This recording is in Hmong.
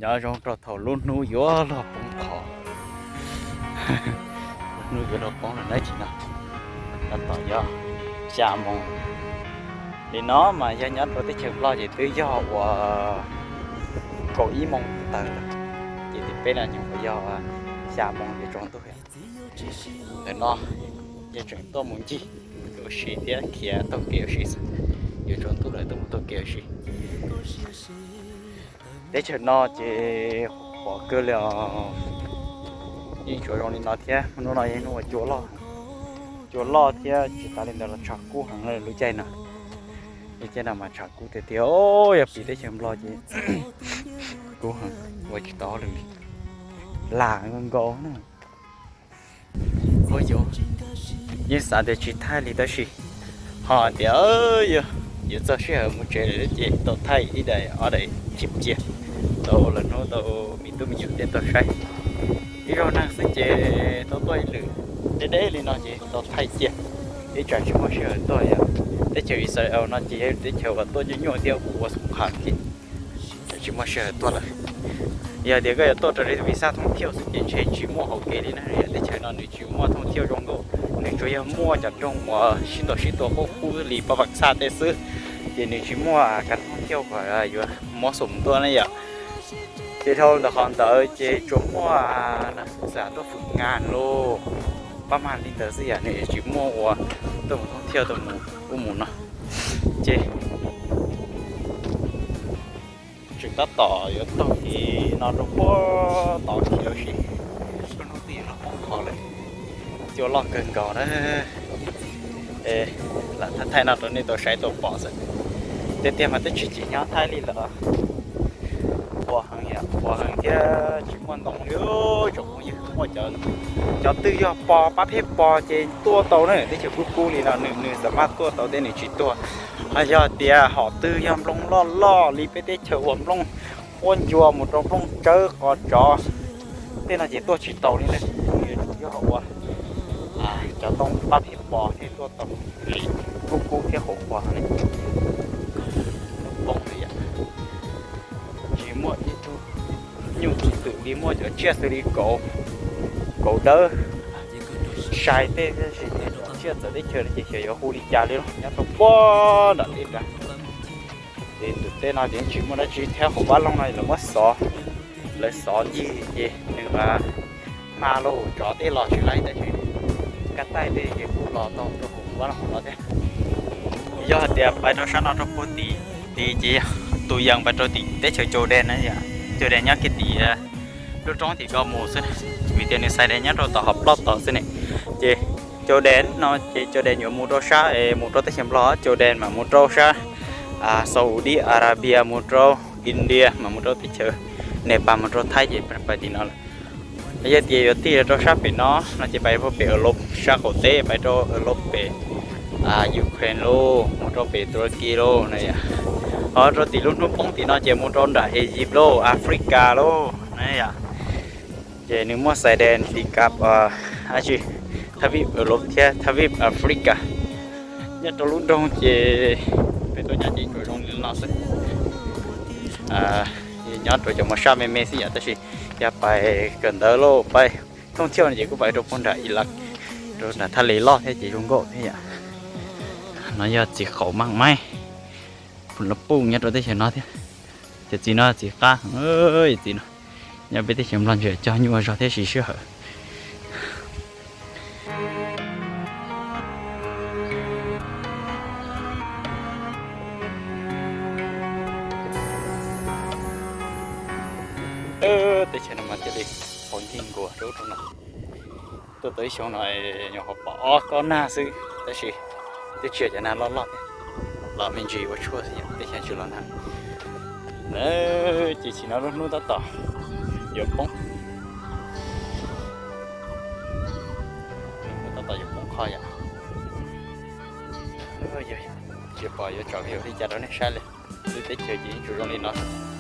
Nyob zoo rau thaum lub hnub yuav luag poob qho. Lub hnub yuav luag poob lawm na, tam sim no tab tom yog xya moos li no mas yog nyob rau teb chaws Nplog ces twb yog uas kaum ib moos tawm lawm, ces tim peb no nyuam qhuav yog xya moos yuav tsaus ntuj. Ntawm no yog tseem tuaj mus ncig ua si thiab khiav taug kev ua si xwb, yuav tsaus ntuj lawm tuaj mus taug kev ua si. Teb chaws no ces qhuav kawg li os. Yeej tsuas zoo li no thiab, hnub no yog hnub uas cua loj, cua loj thiab tsis tas li ntawd los tshav kub heev lub caij no. Lub caij no mas tshav kub tiag tiag, yog pim teb chaws Nplog ces kub heev, ua tsis tau hauj lwm li, lam nkaus nkaus na. Yeej xav tias tsis thaij li tab sis ho tias yuav txog sij hawm mus tsev lawm ces tau thaij ib daim ob daim clip cia, tau lwm hnub tau me tub me nyuam thiab tau saib. Ib zaug neeg xwb ces tau tuaj ib lwm, deb deb li no ces tau thaij cia. Ib tsam tsis muaj sij hawm tuaj yom, teb chaws Israel no ces yog teb chaws uas tuaj nyuaj nyuaj thiab ua xov qhas thiab, tsis muaj sij hawm tuaj lawm. Yog tias koj yuav tuaj raws li visa thoob thiauj xwb ces ntshe tsis muaj hauv kev li na, yog teb chaws no nws tsis muaj thoob thiauj zoo nkauj, nws tsuas yog muaj cov nroog uas sib ntaus sib tua qub qub li Paj Vam Xaj tej xwb, ces nws tsis muaj cov thoob thiauj kom yuav mob xum tuaj na yom. Ces dhau ntawm qhov ntawd ces tsuas muaj xav tuaj fwm ngas lauj, pab mag li ntawd xwb yom, nws tsis muaj uas tuaj mus thoob thiauj tuaj mus ub mus no. Ces tseem tab tom yuav taug kev no rau puag tod khiav ua si, lub hnub twb yuav luag poob qho lawm, cua loj kawg nkaus na. Lam thaij thaij no rau nej tau saib tau pom xwb, tiag tiag mas twb tsis tsim nyog thaij li lawm. Qhuav heev, qhuav heev thiab tsis muaj ntoo li, tsoom phooj ywg, muaj cov twg yog pos pab pheej pos ces tuaj tau na, teb chaws kub kub li no nws nws xam maj tuaj tau thiab nws tsis tuag. Ho yog tias hom twg yog nplooj loj loj li peb teb chaws uas nplooj huab ncua mus rau nplooj tsawb qos tsov tej no ces tuaj tsis taus li na. Yog ua cov tau pab pheej pos thiaj tuaj tau, vim kub kub thiab qhuav qhuav li. Poob li, tsis muaj ib tug nyuj tsis twm li, muaj cov tsiaj xws li kauv, kauv dawb, sai tej tab sis cov tsiaj txawv teb chaws no ces xyov yuav hu li cas li los nyob rau puag nram teb nrad. Ces nram teb no ces tsis muaj dab tsi thiab, hauv vaj loog no lawv muab xov, lawv xov ncig ces nws hma lauj, tsov tej los tsis laib tab sis kaj taij ces kuj los tau rau hauv vaj loog hauv no thiab. Yog hais tias pais rau sab no rau puag tim tid ces tus yees pais rau tim teb chaws Jordan na yom, Jordan nyob kiag tim lub roob tim ko mus xwb, vim tias nws xaiv dej nyob rau tom hom ploj tod xwb ne. Ces Jordan no ces Jordan yuav mus rau sab es mus rau teb chaws Nplog, Jordan mam mus rau sab Saudi Arabia, mus rau India, mam mus rau teb chaws Nepal, mus rau Thaib ces pais tim no lawm. Yog tias yuav tig rau sab pem no no ces pais puag pem Europe sab qaum teb, pais rau Europe pem Ukraine lauj, mus rau pem Turkey lauj na yom. Ho rau tim lub hnub poob tim no ces mus rau nram Egypt lauj, Africa lauj na yom. Ces nws muaj xaiv dej tim kab dab tsi, thab vib Europe thiab thab vib Africa. Nyob rau lub nroog ces peb tuaj nyob ces tsuas zoo li no xwb. Nyob rau cov mos sab me me xwb yom, tab sis yog pais kawm ntawv lauj, pais thoob thiauj no ces kuj pais rau puag nram Iraq, rau nram thaj les loj thiab ces zoo nkauj thiab yom. No yog txiv qaum maj maib, los puj nyob rau teb chaws no thiab. Cov txiv no txiv qab, txiv no nyob peb teb chaws Nplog ntsia cog nyuaj zog thiab siv sij hawm. Teb chaws no mas cia li qhov nkig nkuas rau ub rau no. Tuaj tau ib xyoo no nyuam qhuav pom ob kob nag xwb tab sis twb tsis yog cov nag loj loj thiab, los me ntsis ua tshuaj xwb, teb chaws tsis los nag. Ces tsim no lub hnub tab tom yuav poob, lub hnub tab tom yuav poob qho yom. Tsis pom yuav tso video li cas rau nej saib li. Lub teb chaws ces yeej tsuas zoo li no xwb.